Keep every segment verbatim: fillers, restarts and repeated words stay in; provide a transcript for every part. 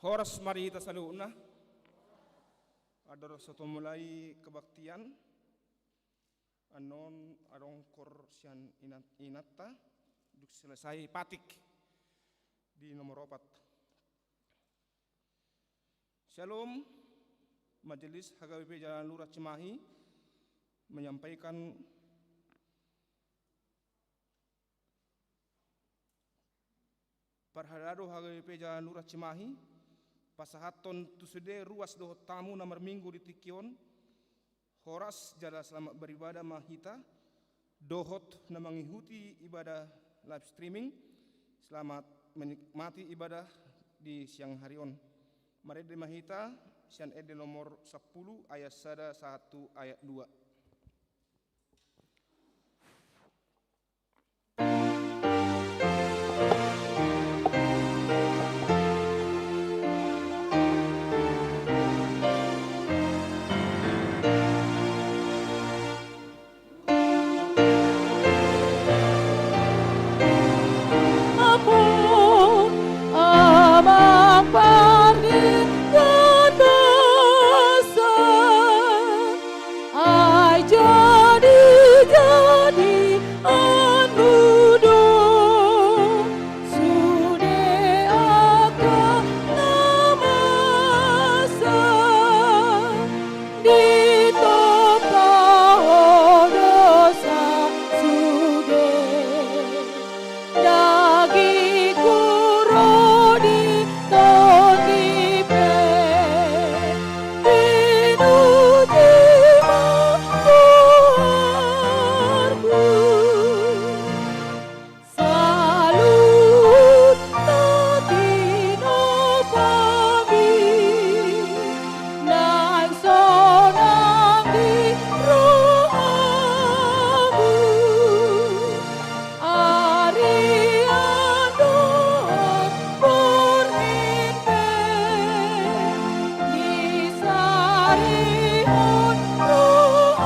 Horas ma di hita saluhutna. Andorang so tumulai kebaktian, annon adong koor sian inan-, inanta, dung selesai patik di nomor opat. Syalom, Majelis H K B P Jalan Lurah Cimahi menyampaikan, parhalado H K B P Jalan Lurah Cimahi pasahathon tu sude ruas dohot tamu na marminggu di tingki on, horas jala selamat beribadah ma hita, dohot na mengikuti ibadah live streaming, selamat menikmati ibadah di siang hari on. Marende ma hita sian ende nomor sampulu ayat sada sahat tu ayat dua. Amang pardenggan basa, ai jadi-jadianmu do sude angka na masa, ditompa ho dosa sude. Dagingku ro di Tondi pe, pinuji ma goarmu. Saluhut na tinompami, naeng sonang di rohamu. Arian dohot borngin pe, disarihon rohamu.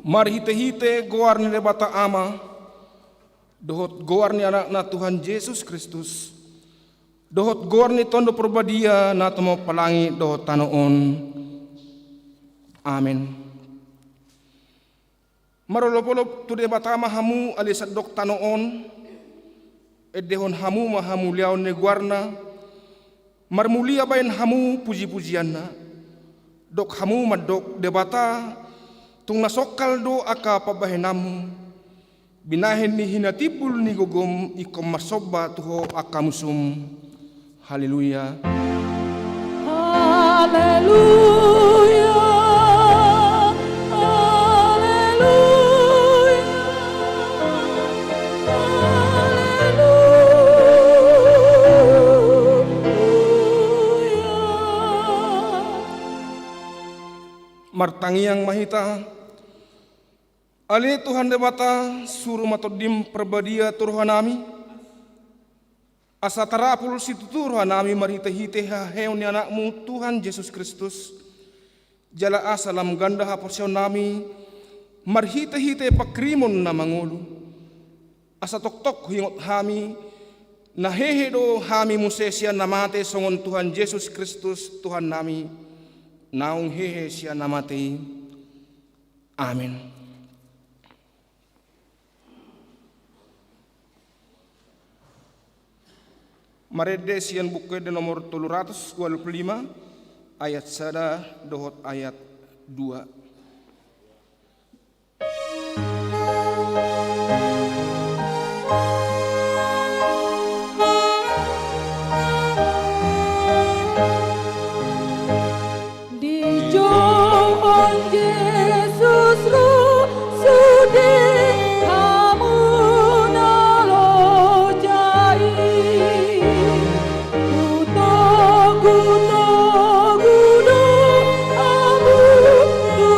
Marhite-hite goar ni Debata Ama, dohot goar ni Anakna Tuhan Jesus Kristus, dohot goar ni Tondi Parbadia na tumompa langit dohot tano on. Amen. Marolop-olop tu Debata ma hamu ale sandok tano on, endehon hamu ma hamuliaon ni goarna, marmulia baen hamu puji-pujianna. Dok hamu mandok Debata, tung na songkal do angka pambahenanmu. Binahen ni hinatimbul ni gogom ingkon marsomba tu ho angka musum. Haleluya. Haleluya. Haleluya. Haleluya. Martangiang ma hita. Ale Tuhan Debata, suru ma Tondim Parbadia tu rohanami, asa tarapul situtu rohanami marhite-hite haheheon ni Anakmu Tuhan Jesus Kristus, jala asa lam ganda haporseaonnami marhite-hite panghirimon na mangolu. Asa tongtong huingot hami, na hehe do hami muse sian na mate songon Tuhan Jesus Kristus Tuhannami, naung hehe sian na mate i. Amen. Marende sian Buku Ende nomor tolu ratus ualu pulu lima, ayat sada dohot ayat dua. Dijouhon Jesus ro sude hamu na loja i. Hutogu-togu do hamu tu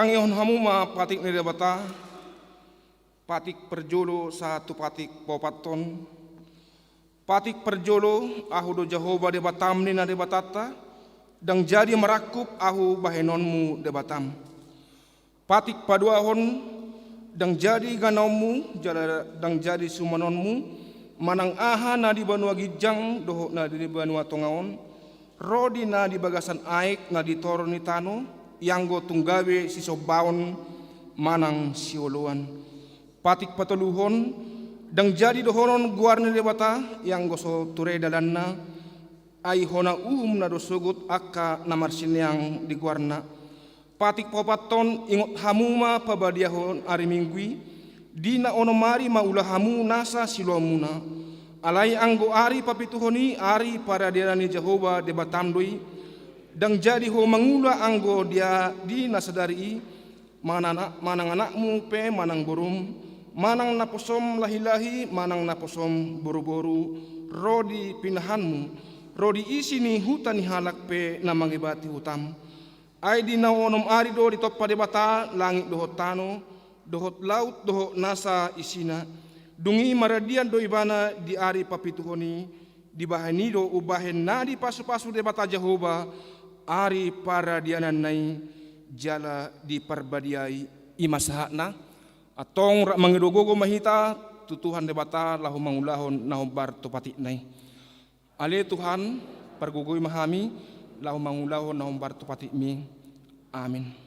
Tangihon hamu ma patik ni Debata, patik parjolo sahat tu patik paopathon. Patik parjolo, ahu do Jahowa Debatam ninna Debatanta, ndang jadi marangkup ahu bahenonmu Debatam. Patik paduahon, ndang jadi ganaonmu, jala ndang jadi sumanonmu, manang aha na di banua ginjang dohot na di banua tonga on, ro di na di bagasan aek na di toru ni tano, ianggo tung gabe sisombaon manang sioloan. Patik patoluhon, ndang jadi dohonon goar ni Debata, ianggo so ture dalanna, ai hona uhum na do sogot angka na marsineang di goarna. Patik paopathon, ingot hamu ma pabadiahon ari Minggu i, di na onom ari ma ula hamu nasa siulaonmuna. Alai anggo ari papituhon i ari paradianan ni Jahowa Debatam do i, ndang jadi ho mangula anggo dia di na sadari i, manang, manang anakmu pe manang borum, manang naposom lahilahi manang naposom boruboru, ro di pinahanmu, ro di isi ni huta ni halak pe na mangibati hutam. Ai di na onom ari do ditompa Debata langit dohot tano, dohot laut dohot nasa isina. Dung i maradian do ibana di ari papituhon i, dibahen i do umbahen na dipasupasu Debata Jahowa ari paradiananna i, jala diparbadiai. I ma sahatna. Antong rap mangido gogo ma hita tu Tuhan Debata laho mangulahon na hombar tu patikna i. Ale Tuhan, pargogoi ma hami laho mangulahon na hombar tu patikmi. Amin.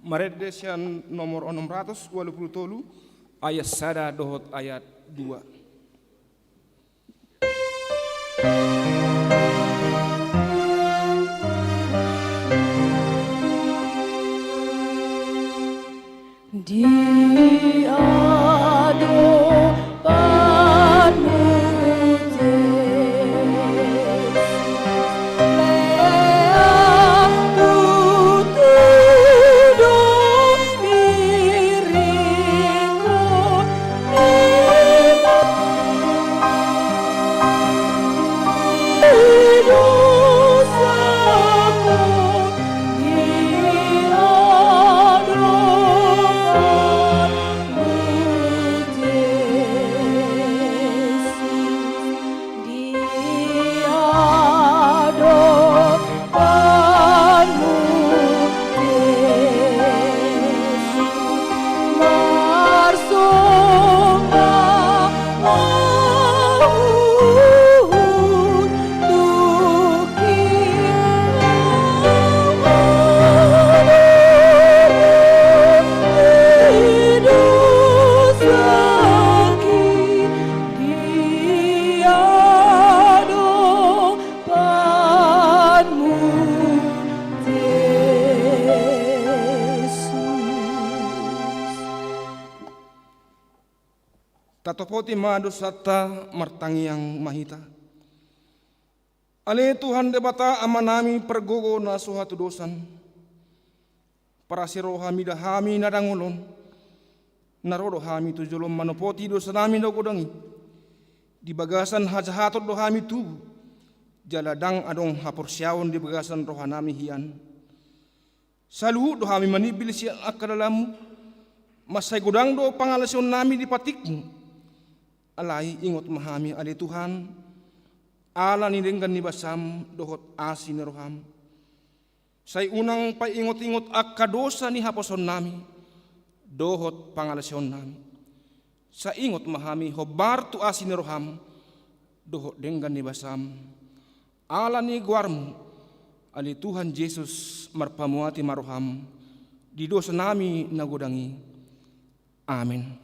Marende sian nomor onom ratus ualu pulu tolu, ayat sada dohot ayat dua. Di adopanmu, Jesus, lean tutu do diringkot. Tatopoti ma dosanta, martangiang ma hita. Ale Tuhan Debata Amanami pargogo na so hatudosan, parasiroha mida hami na dangol on, na ro do hami tu jolom manopoti dosanami na godang i. Di bagasan hajahaton do hami tubu, jala ndang adong haporseaon di bagasan rohanami hian. Saluhut do hami manimbil sian angka dalanmu, mansai godang do pangalaosionnami di patikmu. Alai ingot ma hami ale Tuhan, ala ni denggan ni basam dohot asi ni roham. Sai unang paingot-ingot angka dosa ni haposoonnami dohot pangalaosionnami. Sai ingot ma hami hombar tu asi ni roham dohot denggan ni basam. Ala ni goarmu, ale Tuhan Jesus, marpamuati ma roham di dosanami na godang i. Amen.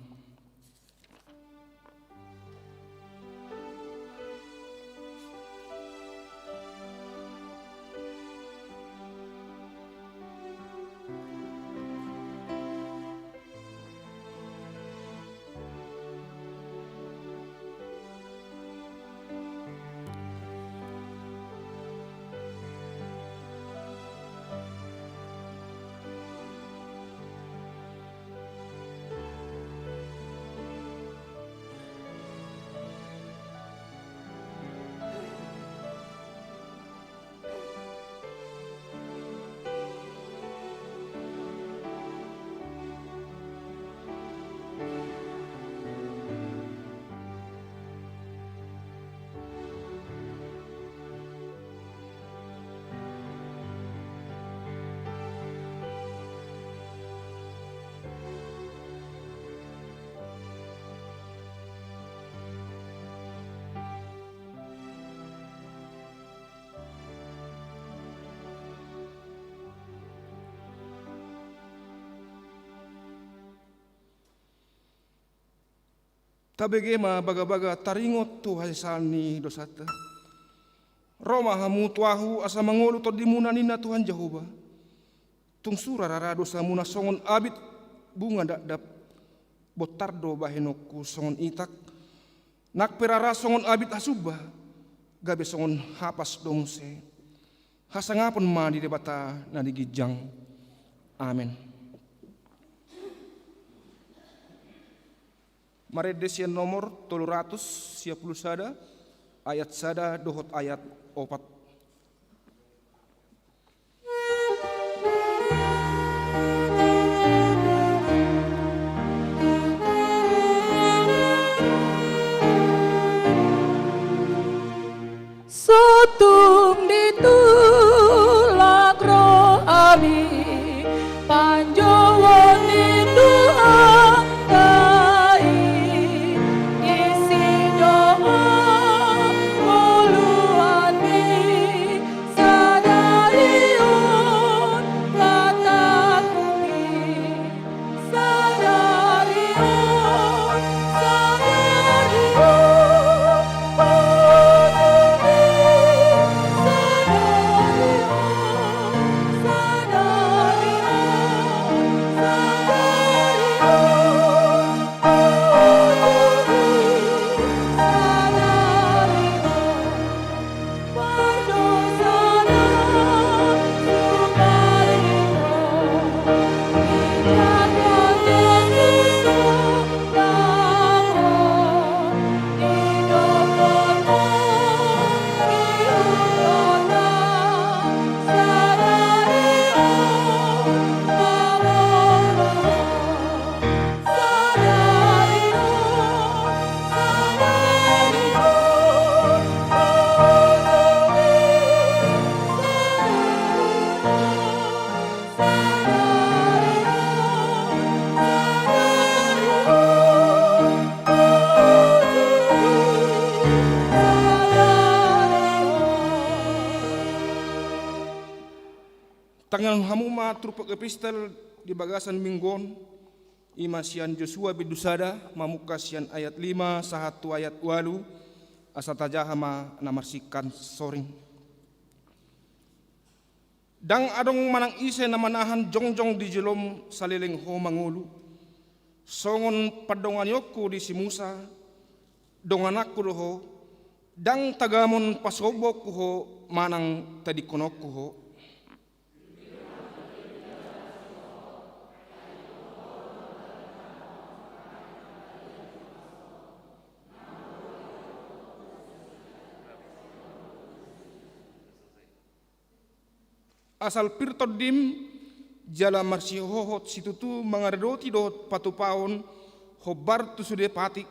Tabege ma bagabaga taringot tu hasesaan ni dosanta. Ro ma hamu tu ahu asa mangolu tondimuna, ninna Tuhan Jahowa. Tung sura rara dosamuna songon abit bunga dakdap, bontar do bahenonku songon itak, nang pe rara songon abit hasumba, gabe songon hapas do muse. Hasangapon ma di Debata na di ginjang. Amen. Marende sian nomor tolu ratus sia pulu sada, ayat sada dohot ayat opat. So tung ditulak rohami panjouon ni Tuhanta i, disi do hangoluanmi sadari on, hatangku i. Hamu ma turpuk epistel di bagasan minggu on, ima sian Josua bindu sada, mamungka sian ayat lima sahat tu ayat ualu, asa tajaha ma na marsingkat soring. Ndang adong manang ise na manahan jongjong di jolom saleleng ho mangolu. Songon pandonganionku di si Musa, dongananku do ho, ndang tagamon pasombuonku ho manang tadingkononku ho. Asal pir tondim, jala marsihohot situtu mangaradoti dohot patupaon hombar tu sude patik,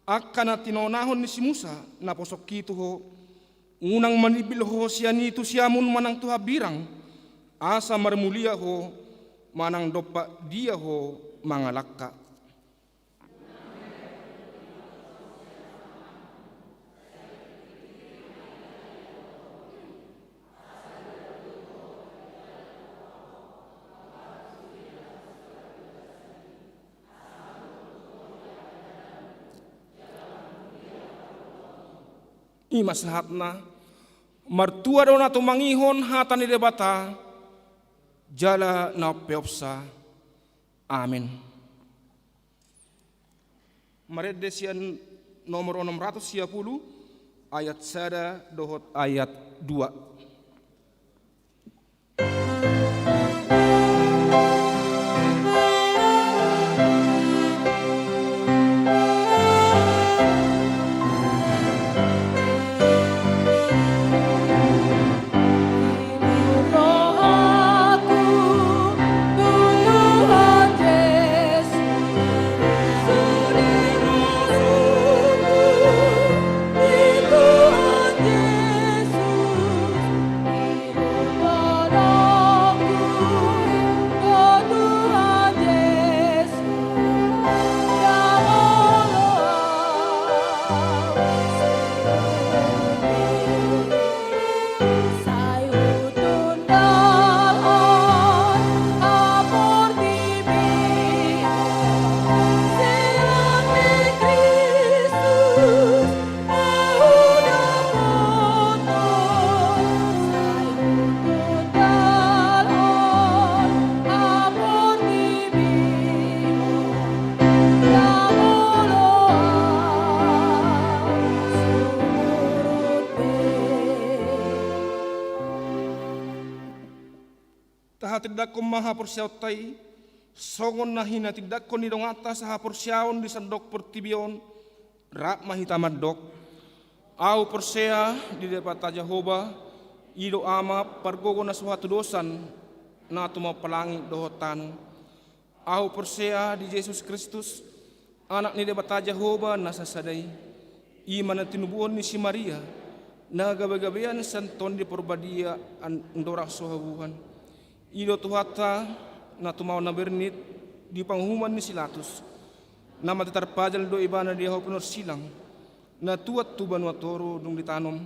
angka na tinaonahon ni si Musa, naposongki tu ho, unang manimbil ho sian i tu siamun manang tu hambirang, asa marmulia ho, manang dompak dia ho mangalangka. Ima sahatna, martua do na tumangihon hata ni Debata, jala na umpeopsa. Amen. Marende sian nomor onom ratus sia pulu, ayat sada dohot ayat dua. Tahatindangkon ma haporseaonta i, songon na hinatindangkon ni donganta sahaporseaon di sandok portibi on, rap ma hita mandok. Ahu porsea di Debata Jahowa, i do Ama pargogo na so hatudosan, na tumompa langit dohot tano. Ahu porsea di Jesus Kristus, Anak ni Debata Jahowa na sasada i, i ma na tinubuhon ni si Maria, na gabegabean sian Tondi Porbadia, an-, andorang so habuhan. I do Tuhanta, na tumaon na bernit di panguhuman ni si Latus, na mate tarpajal do ibana di hau pinorsilang, na tuat tu banua toru dung ditanom,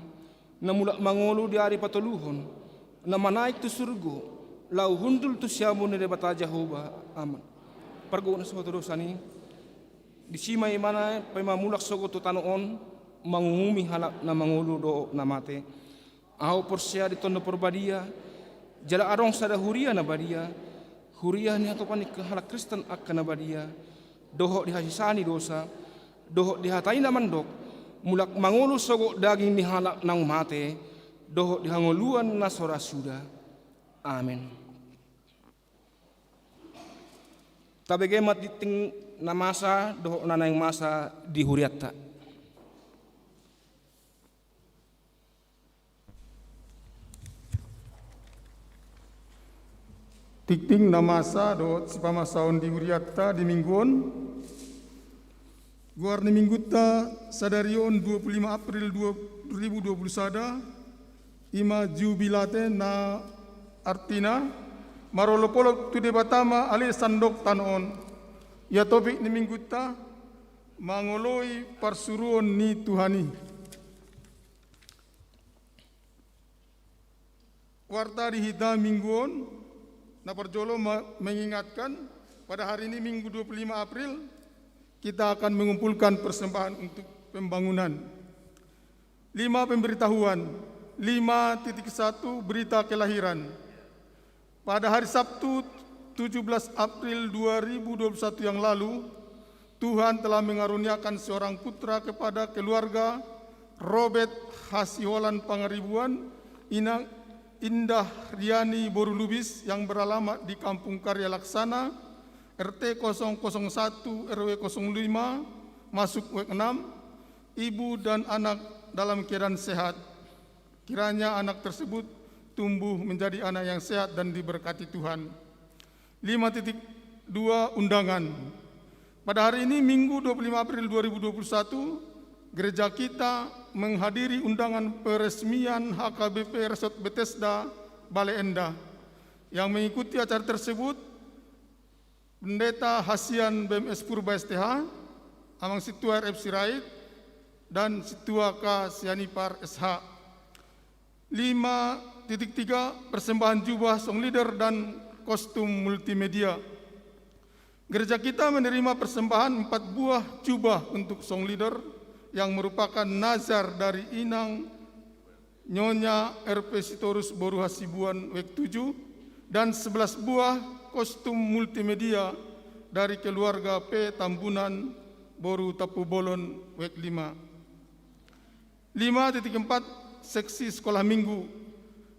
na mulak mangolu di ari patoluhon, na manaek tu surgo, laho hundul tu siamun ni Debata Jahowa Ama. Pargogo na so hatudosan i, disi ma ibana paima mulak sogot tu tano on, manguhumi halak na mangolu dohot na mate. Ahu porsea di Tondi Porbadia, jala adong sada huria na badia, huria ni hatopan ni halak Kristen angka na badia, dohot di hasesaan ni dosa, dohot di hata i na mandok, mulak mangolu sogot daging ni halak naung mate, dohot di hangoluan na so ra suda. Amen. Tabege ma tingting na masa dohot na naeng masa di hurianta. Tingting na masa dohot sipamasaon di hurianta di minggu on. Goar ni minggunta sadari on dua puluh lima April dua ribu dua puluh sada, ima Jubilate, na artina marolopolop tu Debata ma ale sandok tano on. Ia topik ni minggunta, mangoloi parsuruon ni Tuhan i. Warta di hita minggu on, Na parjolo ma-, mengingatkan, pada hari ini, Minggu, dua puluh lima April, kita akan mengumpulkan persembahan untuk pembangunan. Lima, pemberitahuan. Lima titik satu, berita kelahiran. Pada hari Sabtu, tujuh belas April dua ribu dua puluh satu yang lalu, Tuhan telah mengaruniakan seorang putra kepada keluarga Robert Hasiholan Pangaribuan, Inang Indah Riani boru Lubis, yang beralamat di Kampung Karya Laksana, R T kosong kosong satu, R W kosong lima, masuk W enam, ibu dan anak dalam keadaan sehat. Kiranya anak tersebut tumbuh menjadi anak yang sehat dan diberkati Tuhan. Lima titik dua, undangan. Pada hari ini, Minggu, dua puluh lima April dua ribu dua puluh satu, gereja kita menghadiri undangan peresmian H K B P Resort Bethesda Bale Endah. Yang mengikuti acara tersebut, Pendeta Hasian B M S Purba S T H, Amang Sintua R F Sirait, dan Sintua K Sianipar S H. Lima titik tiga, persembahan jubah song leader dan kostum multimedia. Gereja kita menerima persembahan empat buah jubah untuk song leader yang merupakan nazar dari Inang Nyonya R P Sitorus boru Hasibuan W tujuh, dan sebelas buah kostum multimedia dari keluarga P Tambunan boru Tampubolon W lima. Lima titik empat, seksi sekolah minggu.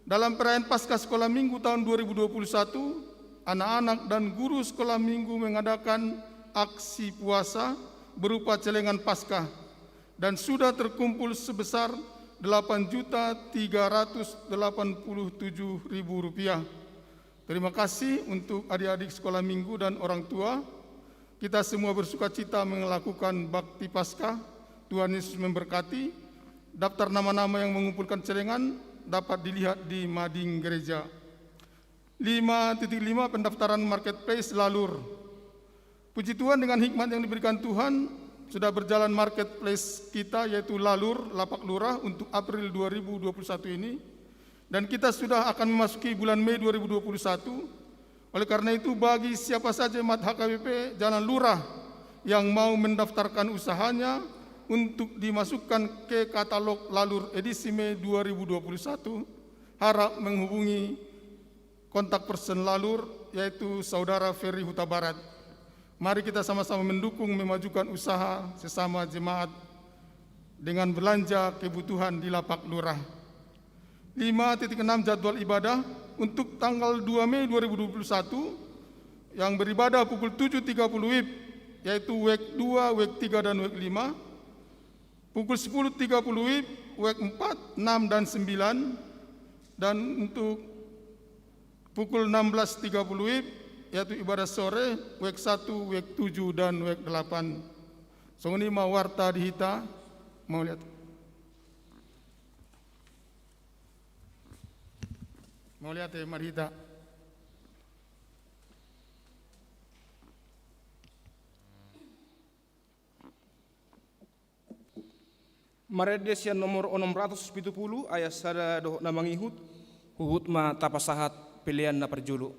Dalam perayaan Paskah Sekolah Minggu tahun dua ribu dua puluh satu, anak-anak dan guru sekolah minggu mengadakan aksi puasa berupa celengan Paskah dan sudah terkumpul sebesar delapan juta tiga ratus delapan puluh tujuh ribu rupiah. Terima kasih untuk adik-adik sekolah minggu dan orang tua. Kita semua bersukacita melakukan bakti Paskah. Tuhan Yesus memberkati. Daftar nama-nama yang mengumpulkan celengan dapat dilihat di mading gereja. Lima titik lima, pendaftaran marketplace Lalur. Puji Tuhan, dengan hikmat yang diberikan Tuhan, sudah berjalan marketplace kita, yaitu Lalur, Lapak Lurah, untuk April dua ribu dua puluh satu ini. Dan kita sudah akan memasuki bulan Mei dua ribu dua puluh satu. Oleh karena itu, bagi siapa saja jemaat H K B P Jalan Lurah yang mau mendaftarkan usahanya untuk dimasukkan ke katalog Lalur edisi Mei dua ribu dua puluh satu, harap menghubungi kontak person Lalur, yaitu Saudara Ferry Hutabarat. Mari kita sama-sama mendukung, memajukan usaha sesama jemaat dengan belanja kebutuhan di Lapak Lurah. Lima titik enam, jadwal ibadah untuk tanggal dua Mei dua ribu dua puluh satu, yang beribadah pukul tujuh tiga puluh W I B, yaitu W E K dua, W E K tiga, dan W E K lima. Pukul sepuluh tiga puluh W I B, W E K empat, enam, dan sembilan. Dan untuk pukul enam belas tiga puluh W I B, yaitu ibadah sore, W E K satu, W E K tujuh, dan W E K delapan. Songon i ma warta di hita. Mauliate. Mauliate, mari hita. Marende sian nomor onom ratus pitu pulu, ayat sada dohot na mangihut, huhut ma tapasahat pelean na parjolo.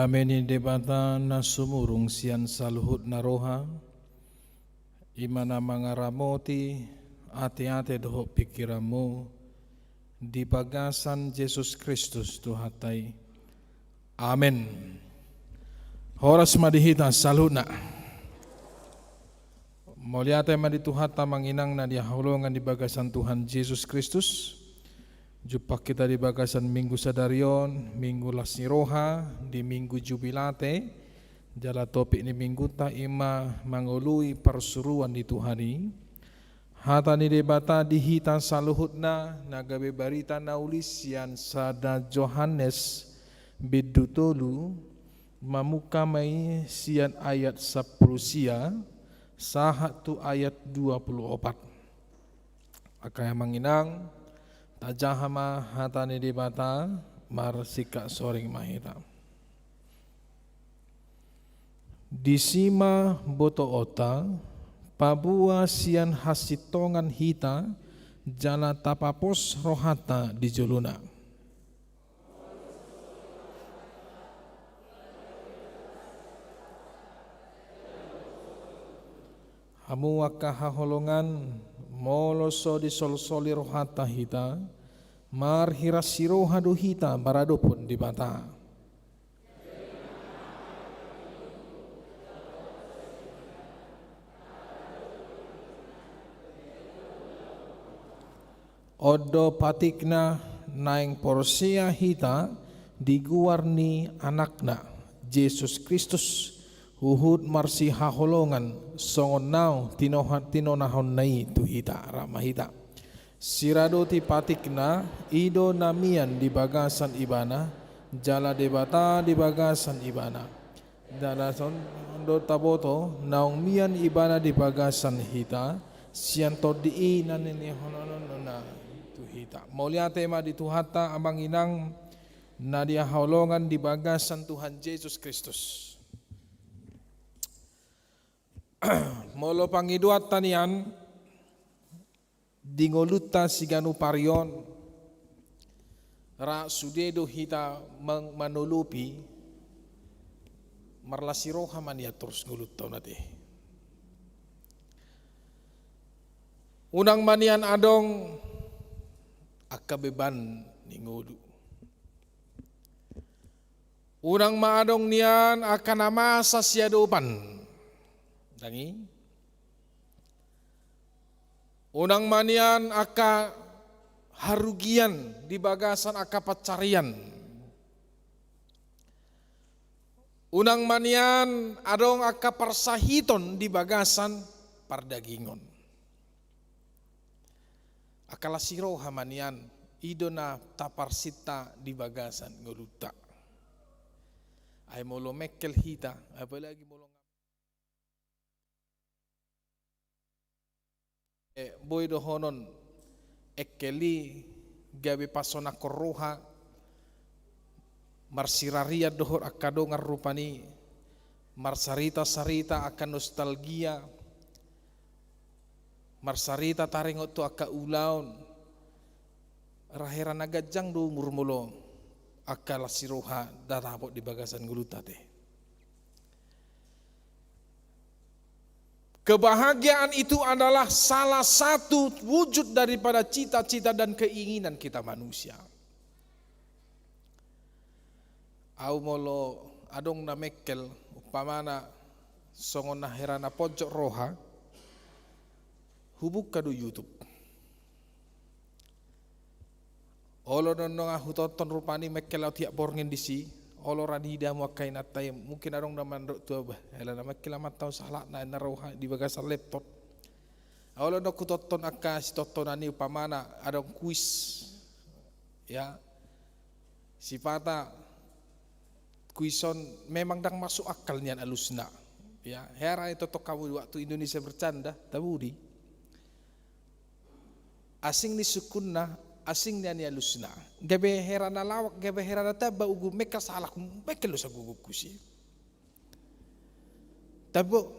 Dame ni Debata na sumurung sian saluhutna roha, i ma na mangaramoti ateate dohot pingkiranmu di bagasan Jesus Kristus Tuhanta i. Amen. Horas ma di hita saluhutna. Mauliate ma di Tuhanta, amang inang na hinaholongan di bagasan Tuhan Jesus Kristus. Jumpang hita di bagasan Minggu sadari on, Minggu las ni roha, di Minggu Jubilate, jala topik ni Minggunta i ma mangoloi parsuruan ni Tuhan i. Hata ni Debata di hita saluhutna na gabe barita na uli sian sada Johannes bindu tolu, mamungka ma i sian ayat sampulu sia sahat tu ayat dua pulu opat. Angka amang inang, tajaha ma hata ni Debata, marsingkat soring ma hita. Disi ma botoonta, paboa sian hasintongan hita, jala tapapos rohanta di jolona. Hamu angka haholongan, molo so disolsoli rohanta hita, marhirashiroha do hita maradophon Debata. On do patikna naeng porsea hita di goar ni Anakna, Jesus Kristus, huhut marsihaholongan songon naung tinoha-, tinonahonna i tu hita, rap ma hita. Siradoti patikna, i do na mian di bagasan Ibana, jala Debata di bagasan Ibana. Jala songon do taboto, naung mian Ibana di bagasan hita, sian Tondi i na nilehononna tu hita. Mauliate ma di Tuhanta, amang inang na hinaholongan di bagasan Tuhan Jesus Kristus. Molo pangidoanta nian, di ngolunta siganup ari on, ra sude do hita mang-, manolopi, marlas ni roha ma nian torus ngolunta on ate. Unang ma nian adong angka beban ni ngolu. Unang ma adong nian angka na masa siadopan. Ndang i. Unang ma nian angka harugian di bagasan angka pansarian. Unang ma nian adong angka parsahiton di bagasan pardagingon. Angka las ni roha ma nian, i do na taparsinta di bagasan ngolunta. Ai molo mengkel hita, apalagi molo Eh, boi dohonon, engkel i gabe pasonangkon roha, marsirarian dohot angka dongan rupani, marsarita-sarita angka nostalgia, marsarita taringot tu angka ulaon, ra hera na ganjang do umur molo angka las ni roha ndang dapot di bagasan ngolunta ate. Kebahagiaan itu adalah salah satu wujud daripada cita-cita dan keinginan kita manusia. Au molo adong na mengkel, umpamana songon na hera na ponjot roha, hubuka do YouTube. Olo do nunga hutonton rupani mengkel au tiap borngin disi, olo ra niida hamu angka inanta i, mungkin adong na mandok tu au, bah, ala na mengkel amanta on sahalakna, na roha di bagasan laptop. Olo do hutonton angka sitontonan i umpamana adong kuis, ya, sipata kuis on memang ndang masuk akal nian alusna. Ya, hera i tonton hamu di waktu Indonesia Bercanda, tabo di. Asing ni sungkunna, asing nian i alusna. Gabe hera na lawak, gabe hera na tamba, ugu mengkel sahalak, mengkel do saguguk kuis i. Tabo,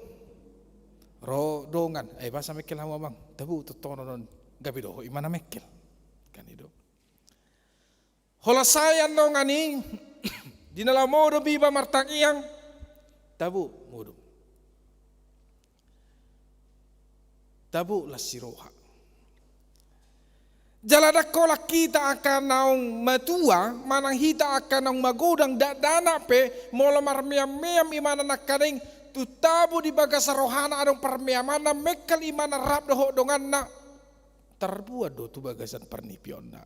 ro dongan, eh, boasa mengkel hamu amang? Tabo, tontonon on, gabe dohot i ma na mengkel. Kan i do. Holan sai annon i, Di na laho modom iba martangiang, tabo modom. Tabo las ni roha. Jala ndang holan hita angka naung matua, manang hita angka naung magodang, dakdanak pe, molo marmeam-meam ibana nangkaning, tung tabo di bagasan rohana adong parmeamanna, mengkel ibana rap dohot donganna, tarbuat do tu bagasan parnipionna.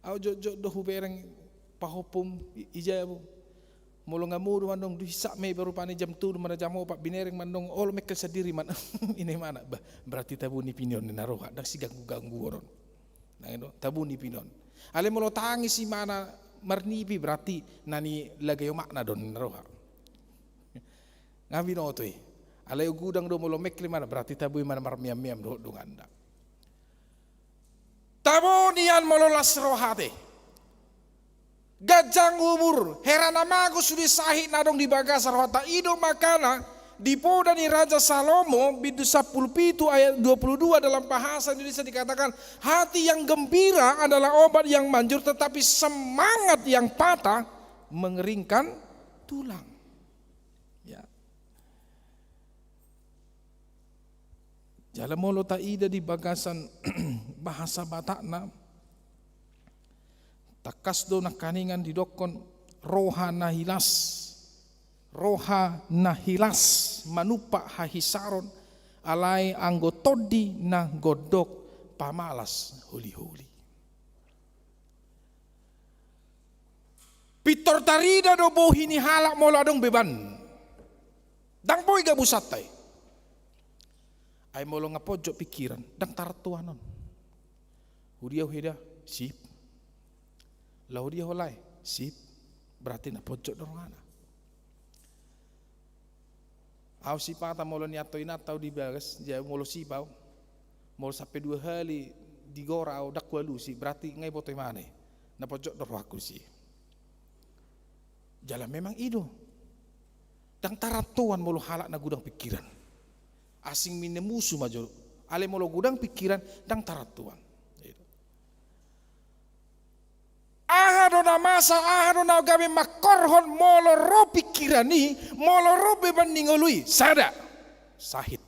Au jotjot do hubereng pahompum i, ija bo. Molo nga modom mandong, duhisa me baru pani jam tolu mana jam opat, binereng mandong, olo mengkel sandiri man. Ini mana? Bah, berarti tabo nipi on ninna roha, ndang siganggu-ganggu on. Nah, itu tabo nipi on. Alai molo tangis ibana marnipi, berarti na nilagai omakna do ninna roha. Nga binoto i. Alai godang do molo mengkel ibana, berarti tabo ibana marmeam-meam dohot donganna. Tabo nian molo las rohate. Ganjang umur, hera na mago sude sahit na adong di bagasan rohanta. I do makana di poda ni Raja Salomo, bindu sampulu pitu ayat dua puluh dua dalam bahasa Indonesia dikatakan, hati yang gembira adalah obat yang manjur, tetapi semangat yang patah mengeringkan tulang. Ya. Jala molo taida di bagasan bahasa Batakna, tangkas do nangkaningan didokkon roha na hilas, roha na hilas manumpak hahisaron, alai anggo tondi na gondok pamalas holi-holi. Pintor tarida do bohi ni halak molo adong beban. Ndang boi gabusanta i. Ai molo nga ponjot pikiran, ndang tarantoan on. Hudia huida, sip. Laho dia ho lae, sip. Berarti na ponjot do rohana. Au sipata molo nianto inanta au di bagas, jadi molo sip au, molo sampe dua hali digora au ndang hualusi, berarti nga iboto imana i. Na ponjot do rohangku si. Jala memang i do. Ndang tarantoan molo halak na godang pikiran. Asing mine musu ma jolo. Alai molo godang pikiran, ndang tarantoan. Aha do na masa, aha do na gabe mangkorhon molo ro pikiran i, molo ro beban ni ngolu i, sada. Sahit.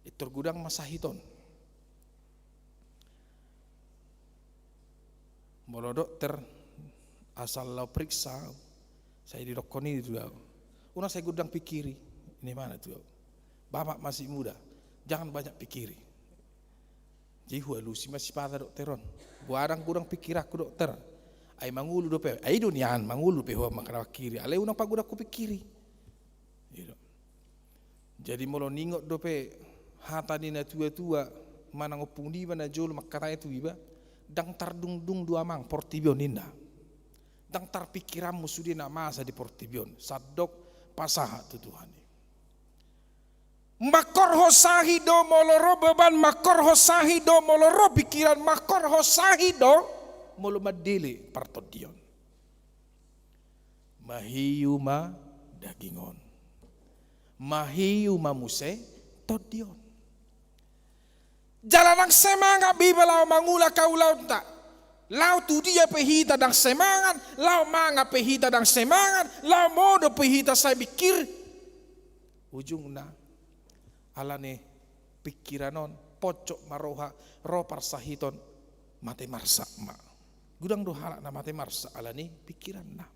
Pintor godang ma sahit on. Molo dokter, asal laho periksa, sai didokkon i tu au. Unang sai godang pikiri, ninna ibana tu au. Bapak masih muda, jangan banyak pikiri. Jadi hualusi ma sipata dokter on. Boha ndang godang pikiranku dokter. Ai mangolu dope. Ai i do nian mangolu dope ho mangkana pikiri. Alai unang pagodang hupikiri. Gitu. Jadi molo niingot dope hata ni na tua-tua manang ompung niba na jolo mangkatai tu iba, ndang tardungdung do amang portibi on ninna. Ndang tarpikiranmu sude na masa di portibi on. Sandok pasahat tu Tuhan i. Mangkorhon sahit do molo ro beban, mangkorhon sahit do molo ro pikiran, mangkorhon sahit do molo mandele partondion. Mahiu ma daging on. Mahiu ma muse tondi on. Jala ndang semangat be iba laho mangula haulaonta. Laho tu dia pe hita ndang semangat, laho mangan pe hita ndang semangat, laho modom pe hita sai bingkir. Ujungna, alani pikiran on, ponjot ma roha, ro parsahiton, mate marsak ma. Godang do halak na mate marsak alani pikiranna.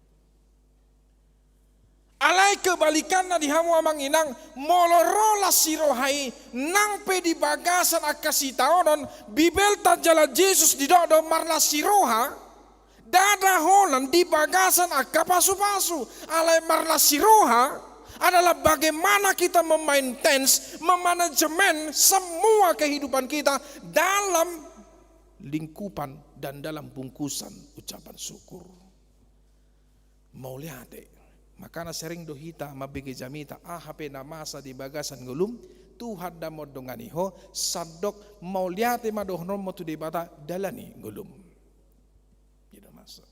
Alai kebalikanna di hamu amang inang, molo ro las ni roha i, nang pe di bagasan angka sitaonon, Bibelta jala Jesus didok do marlas ni roha, ndada holan di bagasan angka pasupasu, alai marlas ni roha adalah bagaimana kita memaintain, memanajemen semua kehidupan kita dalam lingkupan dan dalam bungkusan ucapan syukur. Mauliate. Makana sering do hita mambege jamita, aha pe na masa di bagasan ngolum, Tuhan da mandongani ho, sandok mauliate ma dohononmu tu Debata, dalani ngolum. Gitu masa.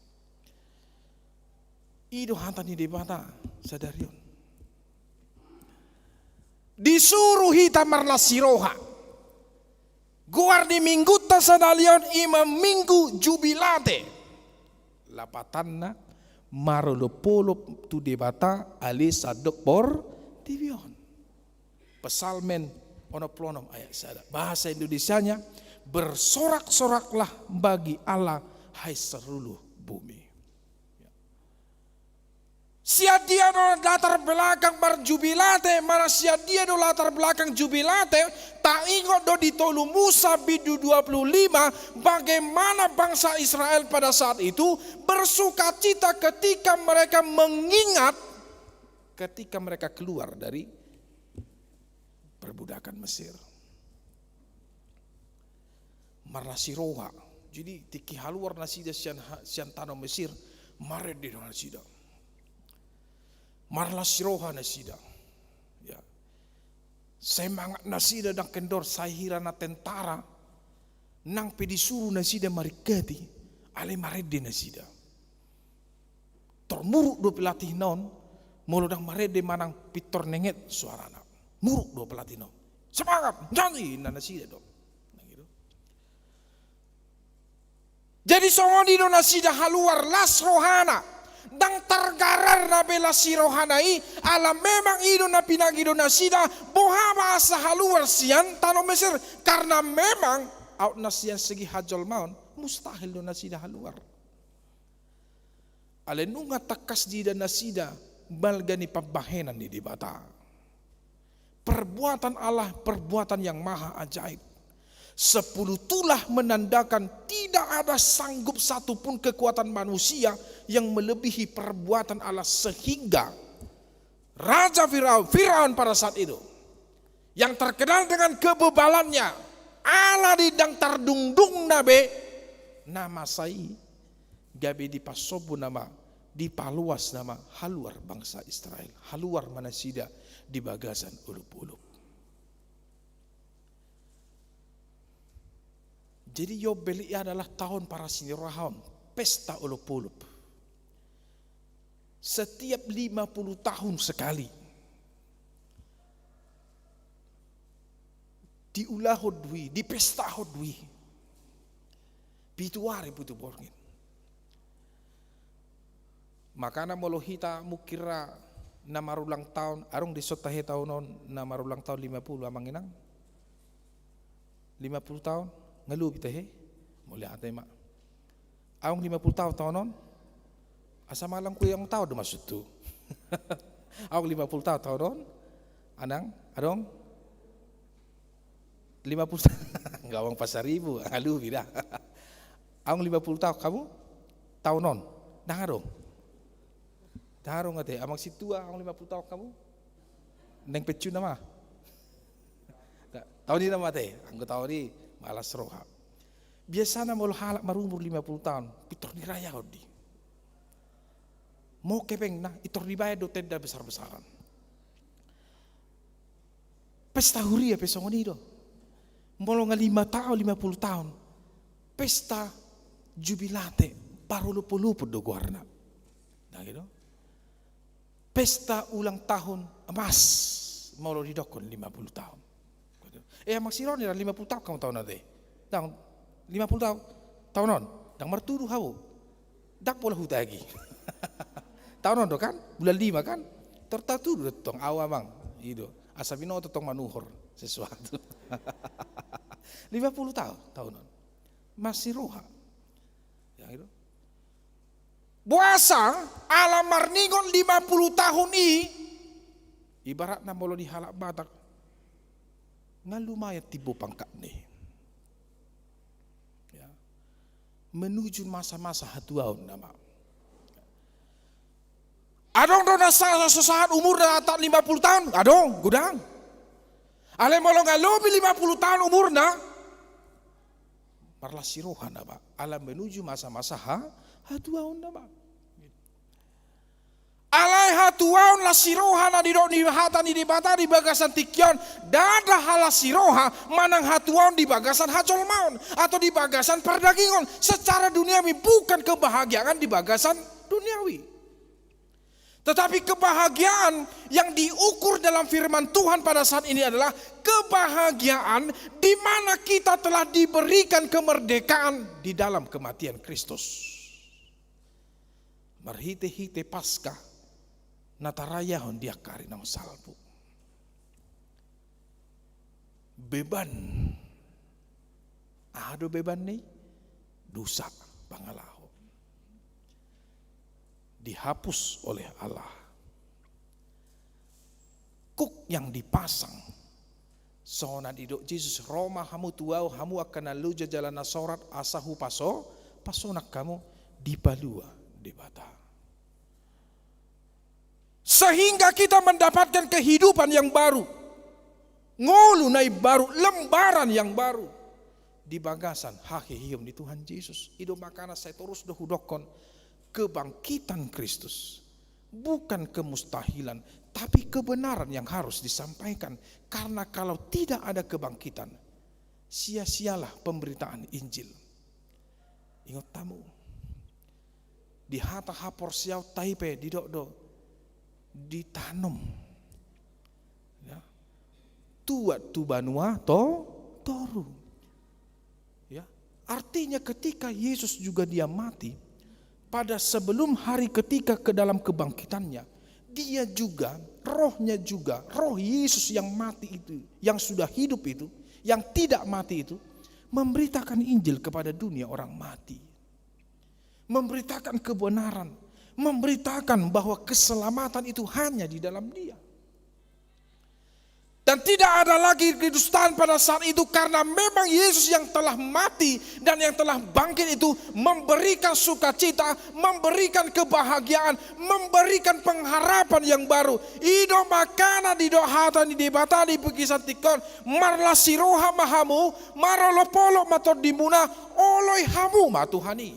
I do hata ni Debata sadari on. Disuru hita marlas ni roha. Goar ni minggunta sadari on i ma minggu Jubilate. Lapatanna, marolopolop tu Debata ale sandok portibi on. Psalmen onom pulu onom ayat sada. Bahasa Indonesianya, "Bersorak-soraklah bagi Allah, hai seluruh bumi." Ya. Sian dia do latar belakang marjubilate, manang sian dia do latar belakang jubilate, taingot do di tolu Musa bindu dua puluh lima, bagaimana bangsa Israel pada saat itu bersukacita ketika mereka mengingat, ketika mereka keluar dari perbudakan Mesir. Marlas ni roha. Jadi, tingki haluar nasida sian ha-, sian tano Mesir, marende do nasida. Marlas ni roha nasida. Ya. Semangat nasida ndang kendor, sai hira na tentara, nang pe disuru nasida maringkati, alai marende nasida. Tor muruk do pelatihna on, molo ndang marende manang pintor nenget suarana. Muruk do pelatihna on. Semangat, jadi, ninna nasida do. Nang i do. Jadi songon i do nasida haluar, las rohana. Ndang targarar na be las ni rohana i, ala memang i do na pinangido nasida, boha ma asa haluar sian tano Mesir. Karna memang, aut na sian segi hajolmaon, mustahil do nasida haluar. Alai nunga tangkas diida nasida balga ni pambahenan ni Debata. Perbuatan Allah, perbuatan yang maha ajaib. Sepuluh tulah menandakan tidak ada sanggup satu pun kekuatan manusia yang melebihi perbuatan Allah, sehingga Raja Firaun, Firaun pada saat itu, yang terkenal dengan kebebalannya, ala di ndang tardungdungna be na masa i, gabe dipasombu nama, dipaloas nama haluar bangsa Israel, haluar ma nasida di bagasan olopolop. Jadi Yobel i adalah taon parasinirohaon, pesta olopolop. Setiap lima puluh tahun sekali diulahon do i, dipestahon do i. Pitu ari pitu borngin. Makana molo hita mungkin ra na marulang taon, adong dison tahe taon on na marulang taon lima puluh, amang inang? Lima puluh taon? Nga lobi tahe? Mauliate ma. Adong lima puluh taon taon on? Asa malang ku adong taon do maksudhu. Adong lima puluh taon taon on? Anang, adong? Lima puluh ta-, nga adong pasaribu, nga lobi da. Adong lima puluh taon hamu? Taon on? Ndang adong. Ndang adong ate, amang sintua, adong lima puluh taon hamu? Naeng pensiun nama? Taon i nama ate, anggo taon i malas roha. Biasana molo halak marumur lima puluh taon, pintor dirayahon do i. Molo hepengna, pintor dibaen do tenda besar-besaran. Pesta huria pe songon i do. Molo nga lima taon, lima puluh taon, pesta jubilate, parolopolopon do goarna. Nah, gitu. Pesta ulang tahun emas, molo didokkon lima puluh taon. Eh, amang si Roni ra lima puluh taon hamu taon on ate? Taon, lima puluh taon, taon on, ndang martudu hamu. Ndang pola hutagi. Taon on do kan? Bulan lima kan? Tor tatudu do tong au amang. I do. Asa binoto tong manuhor sesuatu. Lima puluh taon, taon on. Masih roha. Ya, gitu. Boasa, ala marningot lima puluh taon i, ibaratna molo di halak Batak, nga lumayan timbo pangkatna i. Ya. Menuju masa-masa hatuaon nama. Adong do na sa-, so sahat umurna atak lima puluh taon? Adong, godang. Alai molo nga lobi lima puluh taon umurna, marlas ni roha nama, ala menuju masa-masa ha-, hatuaon nama. Alai hatuaon las ni roha na didok ni hata ni Debata di bagasan tingki on, ndada halas ni roha manang hatuaon di bagasan hajolmaon atau di bagasan pardagingon secara duniawi, bukan kebahagiaan di bagasan duniawi. Tetapi kebahagiaan yang diukur dalam firman Tuhan pada saat ini adalah kebahagiaan di mana kita telah diberikan kemerdekaan di dalam kematian Kristus. Marhite-hite Paskah na tarayahon di angka ari naung salpu. Beban. Aha do beban ni? Dosa pangalaho. Dihapus oleh Allah. Kuk yang dipasang. Songon na didok Jesus, ro ma hamu tu Ahu, hamu angka na loja jala na sorat, asa hupaso, pasonang hamu, dipalua Debata. Sehingga kita mendapatkan kehidupan yang baru. Ngolu na imbaru, lembaran yang baru. Di bagasan haheheon ni Tuhan Jesus. I do makana sai torus do hudokkon, kebangkitan Kristus bukan kemustahilan, tapi kebenaran yang harus disampaikan. Karena kalau tidak ada kebangkitan, sia-sialah pemberitaan Injil. Ingot hamu. Di hata haporseaonta i pe didok do, ditanom. Ya. Tuat tu banua to, toru. Ya. Artinya ketika Yesus juga dia mati, pada sebelum hari ketika ke dalam kebangkitannya, dia juga, rohnya juga, roh Yesus yang mati itu, yang sudah hidup itu, yang tidak mati itu, memberitakan Injil kepada dunia orang mati. Memberitakan kebenaran, memberitakan bahwa keselamatan itu hanya di dalam Dia. Dan tidak ada lagi kedustaan pada saat itu, karena memang Yesus yang telah mati dan yang telah bangkit itu memberikan sukacita, memberikan kebahagiaan, memberikan pengharapan yang baru. I do makana didok hata ni Debata di bagasan tingki on, marlas ni roha ma hamu, marolopolop ma tondimuna, oloi hamu ma Tuhan i.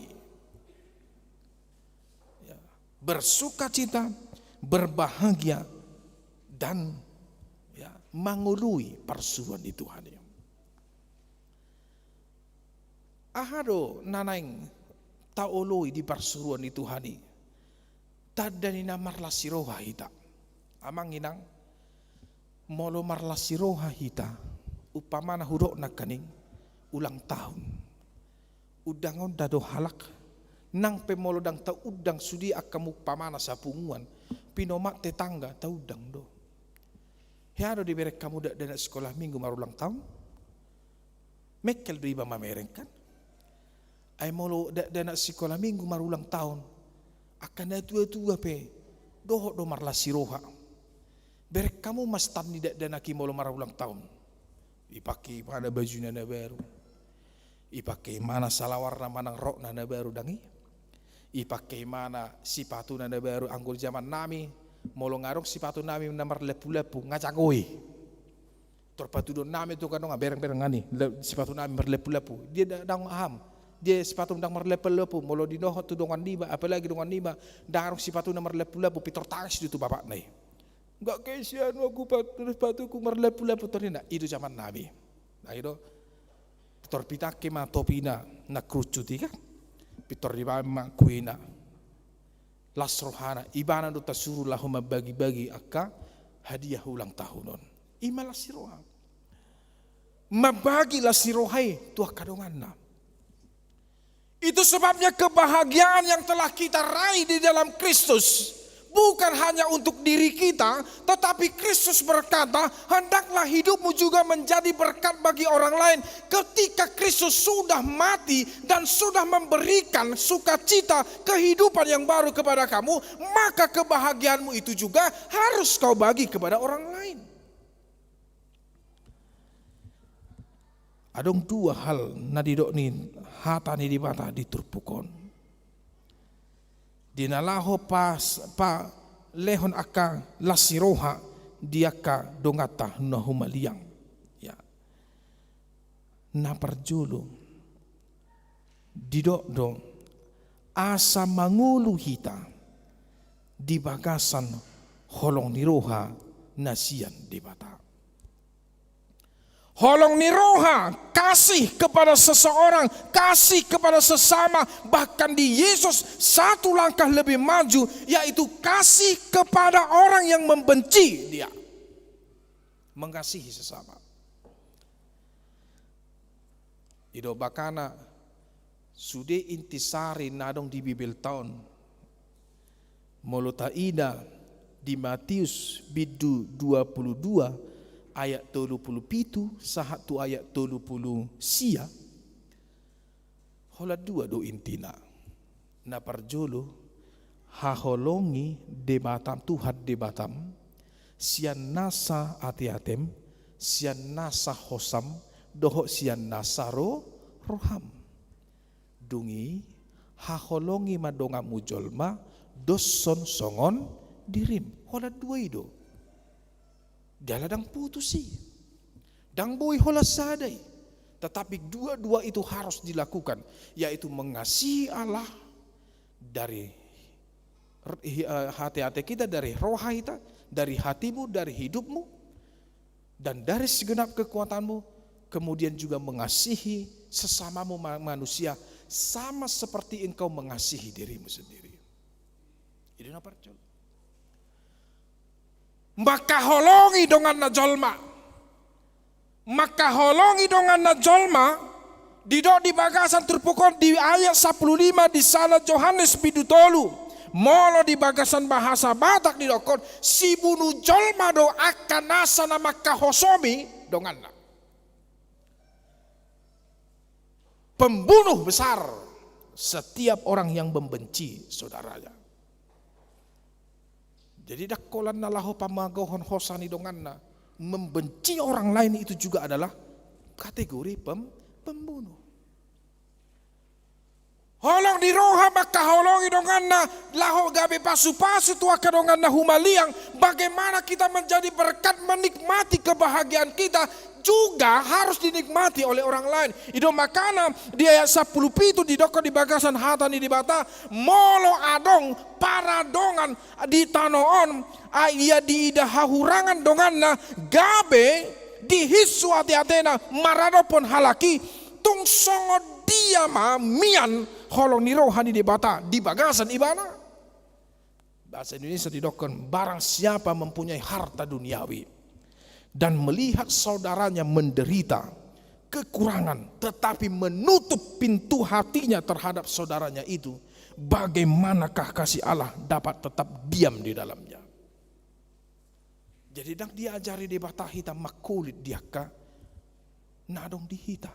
Ya. Bersukacita, berbahagia, dan, ya, mangoloi parsuruan ni Tuhan i. Aha do na naeng taoloi di parsuruan ni Tuhan i? Tanda ni na marlas ni roha hita. Amang inang, molo marlas ni roha hita, umpamana hudok nangkaning ulang tahun. Undangonta do halak, nang pe molo ndang taundang sude angka umpamana sapunguan, pinomat tetangga taundang do. Hea do dibereng hamu dakdanak sikola minggu marulang tahun? Mengkel do iba mamereng kan? Ai molo dakdanak sikola minggu marulang tahun, angka na tua-tua pe dohot do marlas ni roha. Bereng hamu ma stan ni dakdanak i molo marulang tahun. Ipake imana bajuna na baru. Ipake imana salawarna manang rokna na baru ndang i. Ipake imana sipatuna na baru, anggo di jaman nami, molo nga adong sipatu nami na marlempu-lempu, nga jago i. Tor patuduhon nami tu angka dongan, bereng, bereng, nga ni, le-, sipatu nami marlempu-lempu. Dia da-, ndang aham. Dia sipatu ndang marlempu-lempu, molo dinohot tu dongan niba, apalagi dongan niba, ndang adong sipatuna marlempu-lempu, pintor tangis do tu bapakna i. Nga keisi anu ahu pat-, patuku marlempu-lempu, tor ninna, i do jaman nami. Nah, i do. Tor pitangke ma topina na kerucut i kan. Pintor dibaen ma kuena. Las rohana, ibana do tasuru laho mambagi-bagi angka hadiah ulang tahun on. I ma las ni roha. Mambagi las ni roha i tu angka donganna. Itu sebabnya kebahagiaan yang telah kita raih di dalam Kristus bukan hanya untuk diri kita, tetapi Kristus berkata, "Hendaklah hidupmu juga menjadi berkat bagi orang lain." Ketika Kristus sudah mati dan sudah memberikan sukacita kehidupan yang baru kepada kamu, maka kebahagiaanmu itu juga harus kau bagi kepada orang lain. Adong dua hal na didok ni hata ni Debata di turpuk on. Di na laho pas, palehon angka las ni roha di angka donganta na humaliang. Ya. Na parjolo, didok do, asa mangolu hita di bagasan holong ni roha na sian Debata. Holong ni roha, kasih kepada seseorang, kasih kepada sesama, bahkan di Yesus satu langkah lebih maju, yaitu kasih kepada orang yang membenci dia. Mengasihi sesama. I do bakana sude inti sari na adong di Bibelta on. Molo taida di Matius bindu dua pulu dua ayat tolu pulu pitu sahat tu ayat tolu pulu sia, holan dua do intina. Na parjolo, haholongi Debatam, Tuhan Debatam, sian nasa ateatem, sian nasa hosam, dohot sian nasa ro-, roham. Dung i, haholongi ma donganmu jolma, doshon songon dirim. Holan dua i do. Jala ndang putus i. Ndang boi holan sada i. Tetapi dua-dua itu harus dilakukan, yaitu mengasihi Allah dari r-, hi-, eh, hati-hati kita, dari roha kita, dari hatimu, dari hidupmu, dan dari segenap kekuatanmu, kemudian juga mengasihi sesamamu ma-, manusia sama seperti engkau mengasihi dirimu sendiri. Itu na parjolo. Mangkaholongi donganna jolma. Mangkaholongi donganna jolma, didok di bagasan turpuk on di ayat sampulu lima di sada Johannes bindu tolu. Molo di bagasan bahasa Batak didokkon, sibunu jolma do angka nasa na mangkahosomi donganna. Pembunuh besar setiap orang yang membenci saudaranya. Jadi, ndang holan na laho pamagohon hosa ni donganna, membenci orang lain itu juga adalah kategori pem-, pembunuh. Holong ni roha mangkaholongi donganna, laho gabe pasu-pasu tu angka donganna humaliang, bagaimana kita menjadi berkat, menikmati kebahagiaan kita juga harus dinikmati oleh orang lain. I do makana di ayat sampulu pitu didokkon di bagasan hata ni Debata, molo adong paradongan di tano on, a, ia diida hahurangan donganna, gabe dihinsu ate-atena maradophon halak i, tung songon dia ma mian holong ni roha ni Debata di bagasan ibana. Bahasa Indonesia didokkon, barang siapa mempunyai harta duniawi dan melihat saudaranya menderita kekurangan, tetapi menutup pintu hatinya terhadap saudaranya itu, bagaimanakah kasih Allah dapat tetap diam di dalamnya? Jadi, ndang diajari Debata hita mangkulit di angka na adong di hita.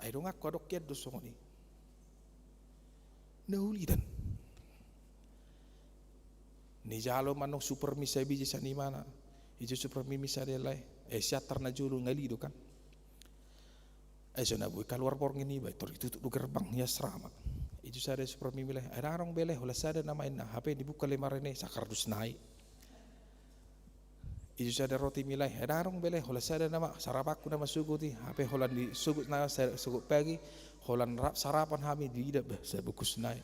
Ai donganku, adong hian do songon i. Na ulidan. Nijalo ma annon Supermi sai biji sian imana. Ijo Supermi, mi sada lae. Eh, siantar na jolo ngali do kan. Ai so na boi kaluar borngin iba, tor ditutup do gerbang ni asrama. Ijo sada Supermi, mi lae. Ai ndang adong be lae, holan sada nama inna. Hape dibuka lemari ni, sakardus nai. Ijo sada Rotimi, lae. Ai ndang adong be lae, holan sada nama sarapanku nama sogot i. Hape holan disogot na sa-, sogot pagi, holan ra-, sarapan hami diida, bah, sai bungkus nai.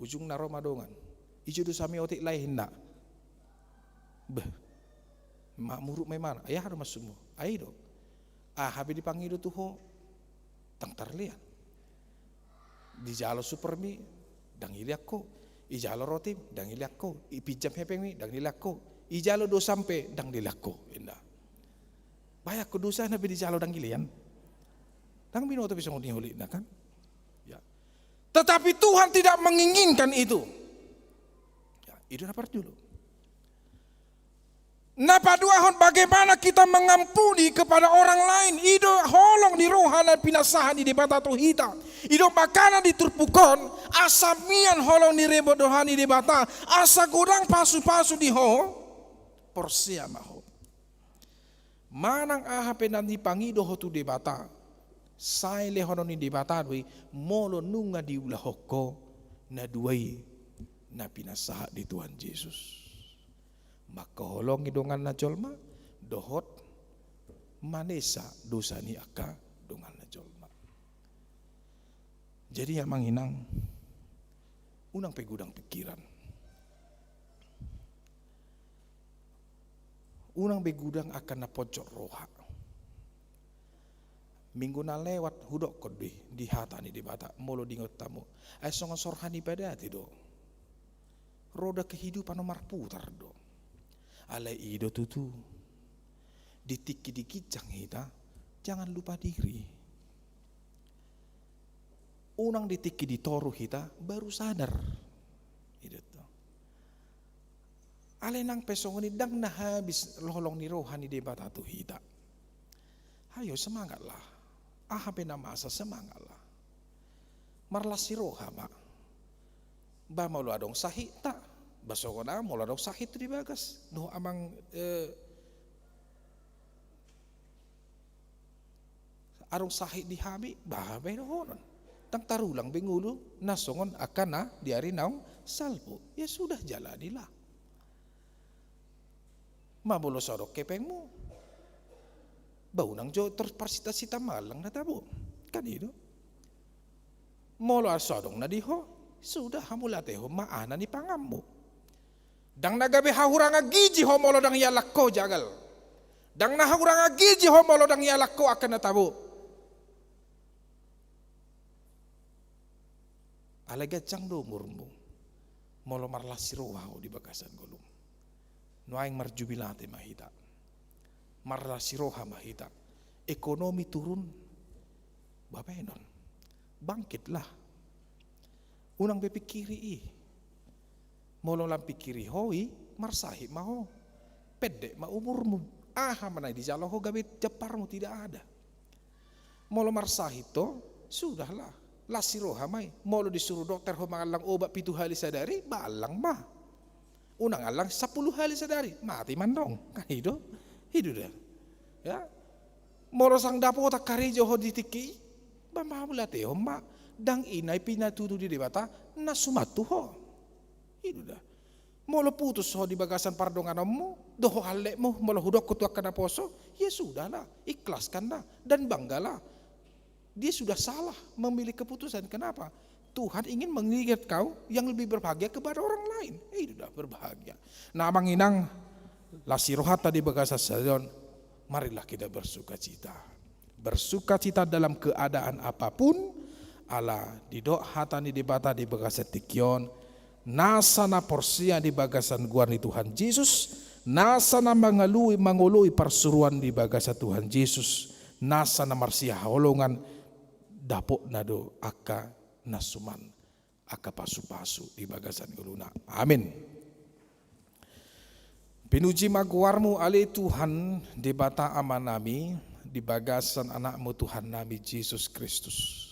Ujungna ro ma dongan. Ijo dosami otik, lae, inna. Beh. Ma muruk ma imana. Ai aha do maksudmu? Ai do. Ah, hape dipangido tu ho, ndang tarlean. Dijalo Supermi, ndang dilean ho. Ijalo Rotim, ndang dilean ho. Ipinjam hepengmi, ndang dilean ho. Ijalo dosam pe, ndang dilean ho, inna. Baen ho, dosana pe dijalo ndang dilean. Ndang binoto pe songon i holan na kan. Ya. Tetapi Tuhan tidak menginginkan itu. Ya, itu na parjolo. Na paduahon, bagaimana kita mengampuni kepada orang lain. I do holong ni roha na pinasahat ni Debata tu hita. I do makana di turpuk on, asa mian holong ni roha ni Debata, asa godang pasu-pasu di ho, porsea ma ho. Manang aha pe na dipangido ho tu Debata, sai lehonon ni Debata do i, molo nunga diulahon ho na dua i na pinasahat ni Tuhan Jesus. Mangkaholongi donganna jolma, dohot manesa dosa ni angka donganna jolma. Jadi, amang inang, unang pe godang pikiran. Unang be godang angka na ponjot roha. Minggu na lewat hudokkon do i di hata ni Debata, molo diingot hamu. Ai songon sorhan i padati do. Roda kehidupan on marputar do. Alai i do tutu. Di tingki di ginjang hita, jangan lupa diri. Unang di tingki di toru hita baru sadar. I do tutu. Alai nang pe songon i ndang na habis holong ni roha ni Debata tu hita. Ayo semangatlah. Aha pe na masa, semangatlah. Marlas ni roha ma. Ba molo adong sahit ta, ba songon aha molo adong sahit tu di bagas. Dohot amang, eh, adong sahit di hami, ba baen dohonon. Ndang tarulang be ngolu na songon angka na di ari naung salpu. Ya sudah, jalanilah. Ma molo so adong hepengmu, ba unang jo tor parsita-sita mallang na tabo. Kan i do. Molo so adong na di ho, sudah, hamauliatehon ma aha na nipanganmu. Ndang na gabe hahurangan gizi ho molo ndang iallang ho jagal. Ndang na hahurangan gizi ho molo ndang iallang ho angka na tabo. Alai ganjang do umurmu molo marlas ni roha ho di bagasan ngolum. Nuaeng marjubilate ma hita. Marlas ni roha ma hita. Ekonomi turun, ba baenon. Bangkitlah. Unang be pikiri i. Molo lam pikiri ho i, marsahit ma ho. Pendek ma umurmu. Aha ma na dijalo ho gabe jamparmu, tidak ada. Molo marsahit ho, sudahlah. Las ni roha ma i. Molo disuru dokter ho mangallang obat pitu hali sadari, ba allang ma. Unang allang sampulu hali sadari, mate ma antong. Kan i do. I do da. Ya. Molo sang dapotan karejo ho di tingki i, ba hamauliatehon ma. Ndang i na pinatutu ni Debata na suman tu ho. I do da. Molo putus ho di bagasan pardonganonmu dohot halletmu, molo hudokkon tu angka naposo, ya sudahlah, ikhlaskanlah dan banggalah. Dia sudah salah memilih keputusan. Kenapa? Tuhan ingin mengikat kau yang lebih berbahagia kepada orang lain. Eh, itu dah berbahagia. Nah, amang inang, las ni rohanta di bagasan sadari on, marilah kita bersukacita. Bersukacita dalam keadaan apapun, ala didok hata ni Debata di bagasan tingki on, nasa na porsea di bagasan goar ni Tuhan Jesus, nasa na mangalui, mangoloi parsuruan di bagasan Tuhan Jesus, nasa na marsihaholongan, dapotna do angka na suman, angka pasupasu di bagasan ngoluna. Amin. Pinuji ma goarmu ale Tuhan, Debata Amanami, di bagasan Anakmu Tuhannami Jesus Kristus.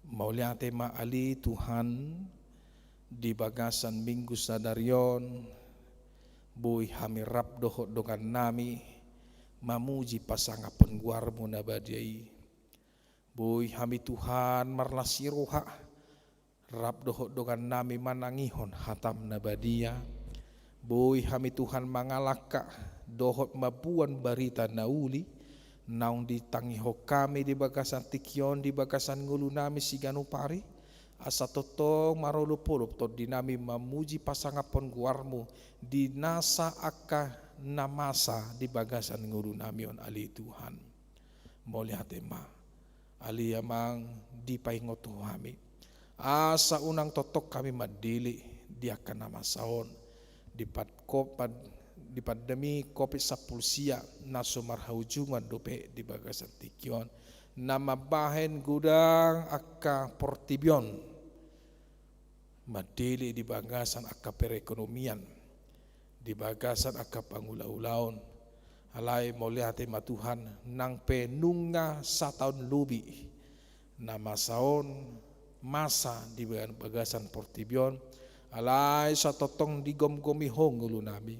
Mauliate ma ale Tuhan, di bagasan Minggu sadari on, boi hami rap dohot dongannami mamuji pasangaphon goarmu na badia i. Boi hami Tuhan marlas ni roha, rap dohot dongannami manangihon hatam na badia. Boi hami Tuhan mangalangka dohot mamboan barita na uli, naung ditangihon hami di bagasan tingki on, di bagasan ngolunami siganup ari, asa tongtong marolopolop tondinami mamuji pasangaphon goarmu di nasa angka na masa di bagasan ngolunami on ale Tuhan. Mauliate ma. Ale Amang, dipaingot ho hami. Asa unang tongtong hami mandele di angka na masa on, di pat-, ko-, pad-, di pandemi covid sampulu sia na so marhaujungan dope di bagasan tingki on, na mambahen godang angka portibi on. Mandele di bagasan angka perekonomian, di bagasan angka pangulaulaon. Alai mauliate ma Tuhan, nang pe nunga sataon lobi na masa on masa di bagasan portibi on, alai so tongtong digomgomi ho ngolunami.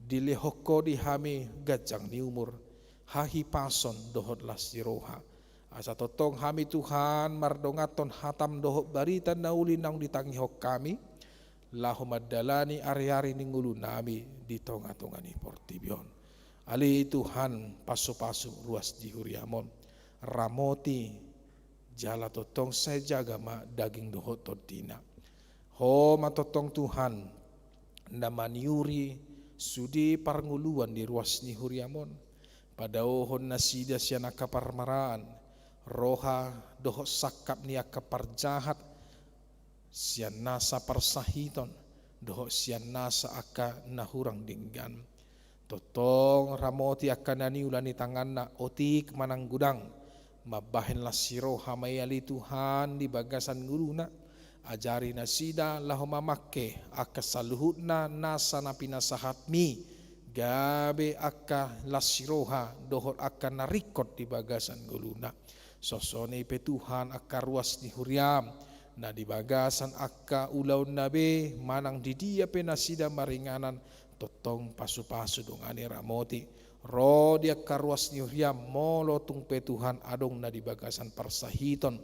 Dilehon ho di hami ganjang ni umur, hahipason dohot las ni roha. Asa tongtong hami Tuhan mardonganhon hatam dohot barita na uli naung ditangihon hami, laho mandalani ari-ari ni ngolunami di tonga-tonga ni portibi on. Ale Tuhan, pasupasu ruas ni huriam on, ramoti jala tongtong sai jaga ma daging dohot tondina. Ho ma tongtong Tuhan, na maniuri sude parngoluan ni ruas ni huriam on. Padaohon nasida sian angka parmaraan, roha dohot sangkap ni angka parjahat, sian nasa parsahiton, dohot sian nasa angka na hurang denggan. Tongtong ramoti angka na niula ni tanganna, otik manang godang, Mambahen las ni roha ma i ale Tuhan di bagasan ngoluna, ajari nasida laho mamangke angka saluhutna nasa na pinasahatmi, gabe angka las ni roha dohot angka na ringkot di bagasan ngoluna. Songon i pe Tuhan angka ruas ni huriam, na di bagasan angka ulaonna be manang di dia pe nasida maringanan, tongtong pasupasu dongani ramoti. Ro di angka ruas ni huriam molo tung pe Tuhan adong na di bagasan parsahiton.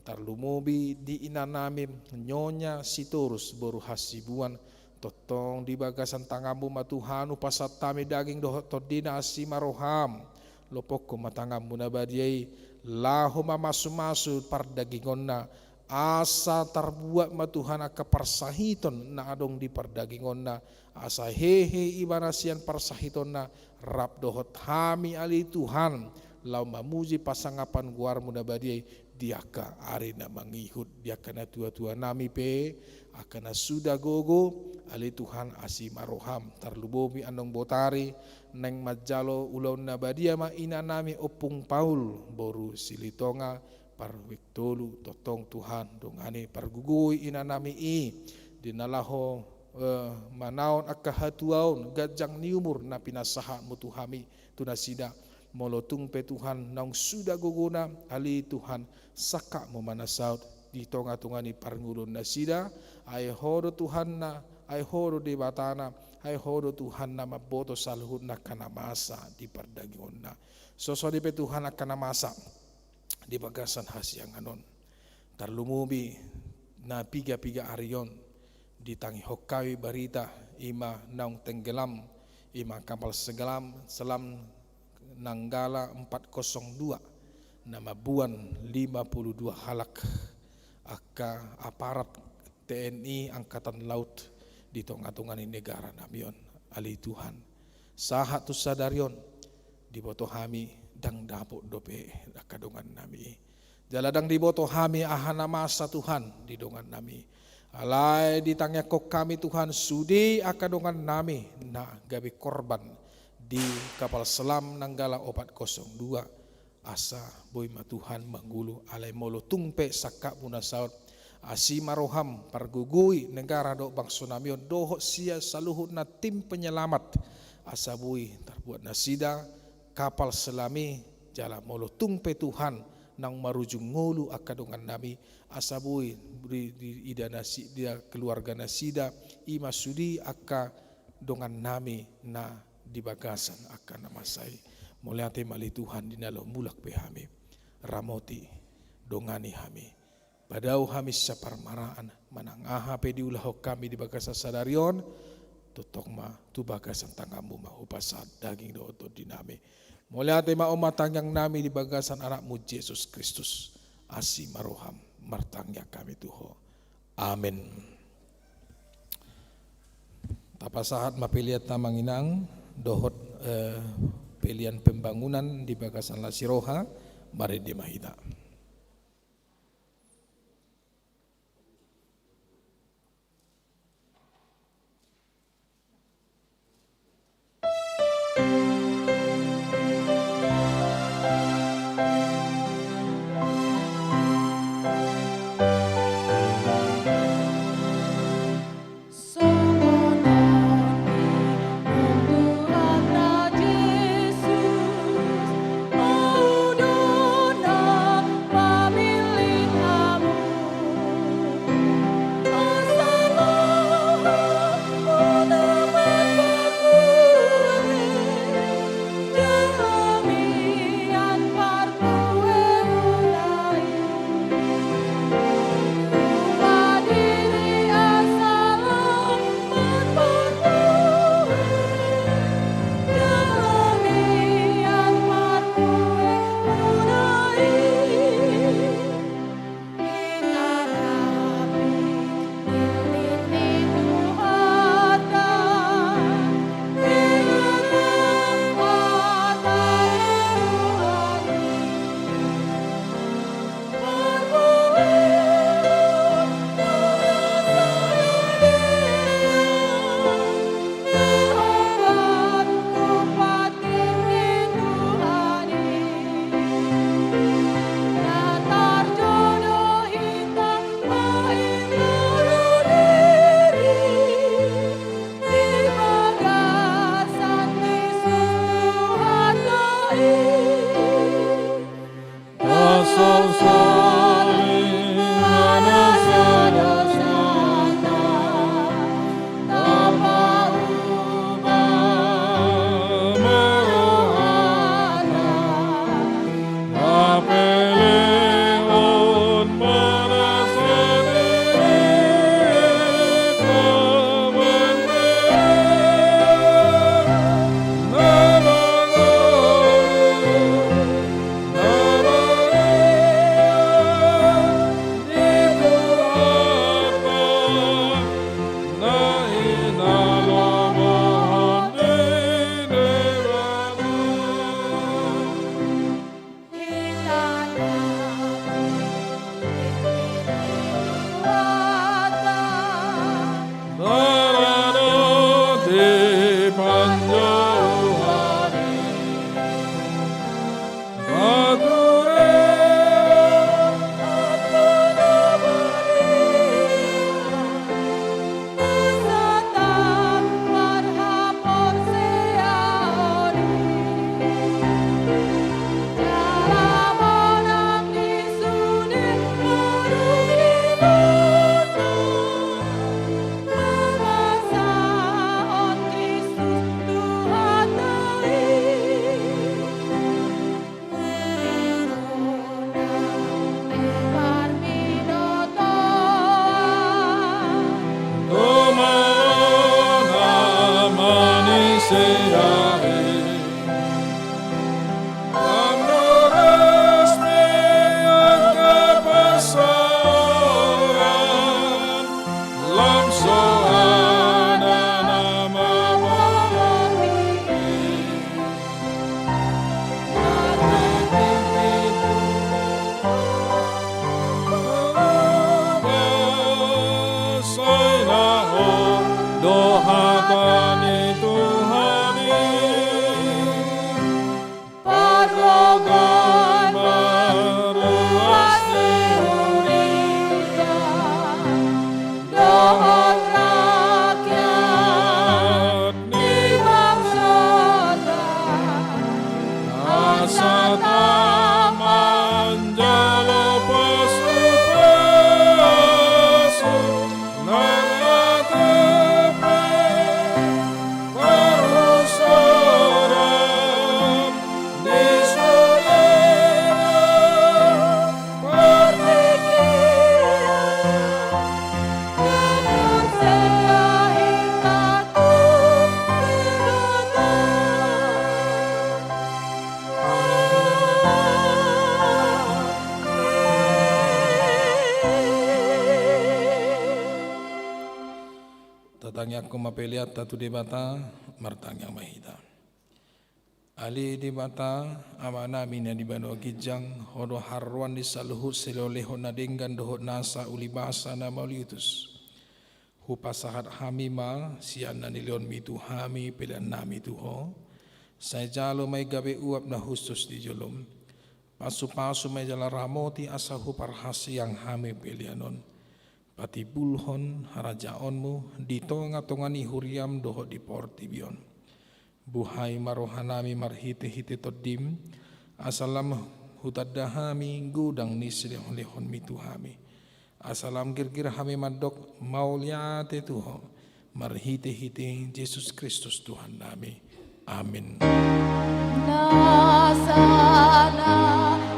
Tarlumobi di inanami Nyonya Sitorus boru Hasibuan, tongtong di bagasan tanganmu ma Tuhan hupasahat hami daging dohot tondina asi ma roham. Lopokkon ma tanganmu na badia i, laho mamasumasu pardagingonna, asa tarbuat ma Tuhan angka parsahiton na adong di pardagingonna, asa hehe ibana sian parsahitonna, rap dohot hami ale Tuhan, laho mamuji pasangapan goarmu na badia i di angka ari na mangihut, di angka natuatuanami pe, angka na suda gogo, ale Tuhan asi ma roham, tarlumobi annon botari, naeng manjalo ulaon na badia ma inanami Ompung Paul, boru Silitonga, Parwik tolu, tongtong Tuhan, dongani pargogoi inanami i, di na laho, eh, manaon angka hatuaon, ganjang ni umur na pinasahatmu tu hami, tu nasida, molo tung pe Tuhan, naung suda gogona, ale Tuhan, sangkapmu ma na saut, di tongatonga ni parngoluon nasida, ai Ho do Tuhanna, ai Ho do Debatana, ai Ho do Tuhanna mamboto saluhutna angka na masa di pardagingonna. Songon i pe Tuhan angka na masa di bagasan hasiangan on. Tarlumobi na pigapiga ari on ditangihon hami barita, i ma naung tenggelam, i ma kapal selam, selam Nanggala empat kosong dua, na mamboan lima puluh dua halak angka aparat T N I Angkatan Laut di tongatonga ni negara nami on, ale Tuhan. Sahat tu sadari on, diboto hami ndang dapot dope angka dongannami i. Jala ndang diboto hami aha na masa Tuhan di dongannami i. Alai ditangiangkon hami Tuhan sude angka dongannami na gabe korban di kapal selam Nanggala opat kosong dua. Asa boi ma Tuhan mangolu, alai molo tung pe sangkapmu na saut, asi ma roham pargogoi negara dohot bangsonami on dohot sian saluhutna tim penyelamat. Asa boi tarbuat nasida kapal selam i, jala molo tung pe Tuhan naung marujung ngolu angka dongannami, asa boi di, di, ida nasi-, ida keluarga nasida, i ma sude angka dongannami na di bagasan angka na masa i. Mauliate ma ale Tuhan di na laho mulak pe hami. Ramoti, dongani hami. Padao hami sian parmaraan, manang aha pe diulahon hami di bagasan sadari on, tongtong ma tu bagasan tanganmu ma hupasahat daging dohot tondinami. Mauliate ma on ma tangiangnami di bagasan Anakmu Jesus Kristus. Asi ma roham, martangiang hami tu Ho. Amen. Tapasahat ma pelean ta, Amang Inang, dohot, eh, pelean pembangunan di bagasan las ni roha, marende ma hita. Seae. Lam doras ni angka pasaoran, lam soada na mamoloi. Sai na hot do hata ni Tuhan i, pardongan ma ruas ni huria dohot rakyat ni bangsanta, asa tamanjalo pasupasu nang na topet parhusoran ni sude na partingkian. Tatangiangkon ma peleanta tu Debata, martangiang ma hita. Ale Debata, Amanami na di banua ginjang, Ho do haroroan ni saluhut silehonlehon na denggan dohot nasa ulibasa na mauliutus. Hupasahat hami ma sian na nilehonMi tu hami peleannami tu Ho. Sai jalo ma i gabe uap na hushus di jolom. Pasupasu ma i jala ramoti asa huparhaseang hami pelean on, patimbulhon harajaonMu di tongatonga ni huriaM dohot di portibi on. Buhai ma rohanami marhitehite TondiM, asa lam hutanda hami godang ni silehonlehonMi tu hami. Asa lam girgir hami mandok mauliate tu Ho, marhitehite Jesus Kristus Tuhannami. Amin. Nasa na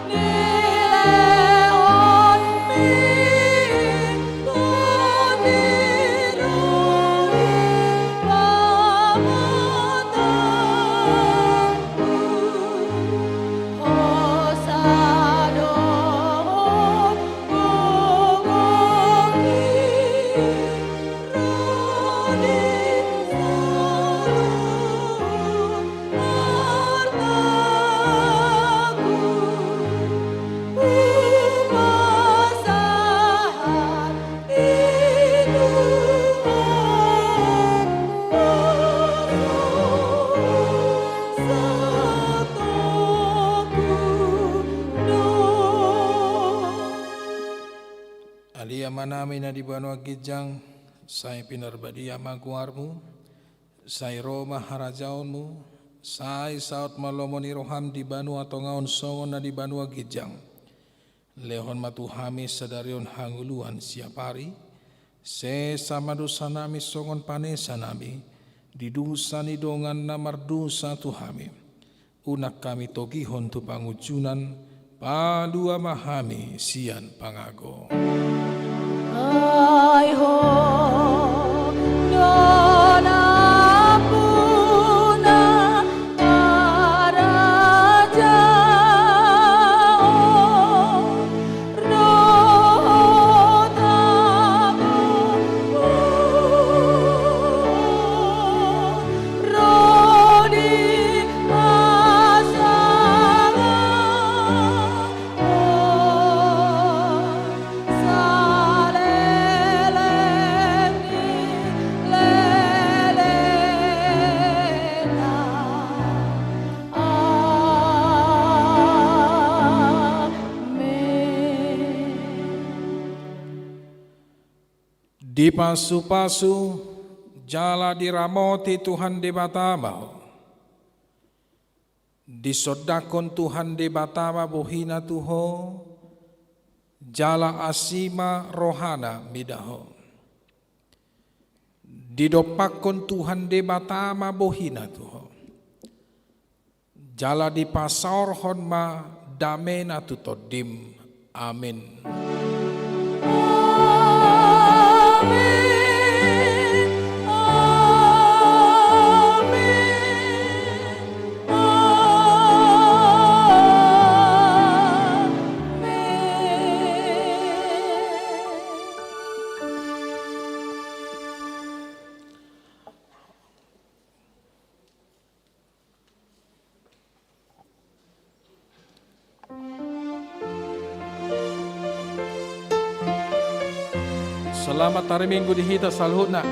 nilehonMi, Tuhan, di rui pamatan. Ale Amanami na di banua ginjang, sai pinarbadia ma goarMu, sai ro ma harajaonMu, sai saut ma lomo ni rohaM di banua tonga on songon na di banua ginjang. Lehon ma tu hami sadari on hangoluan siapari, sesa ma dosanami songon panesanami di dosa ni dongan na mardosa tu hami. Unang hami togihon tu pangunjunan, palua ma hami sian pangago. Ai Ho do nampuna, harajaon dohot hagogoon ro di pasangaphon saleleng ni lelengna. Amen. Dipasupasu jala diramoti Tuhan Debata ma ho. Disondangkon Tuhan Debata ma bohiNa tu ho, jala asi ma rohaNa mida ho. Didompakkon Tuhan Debata ma bohiNa tu ho, jala dipasaorhon ma dameNa tu tondim. Amen. Amen. Amen. Selamat hari Minggu di hita saluhutna.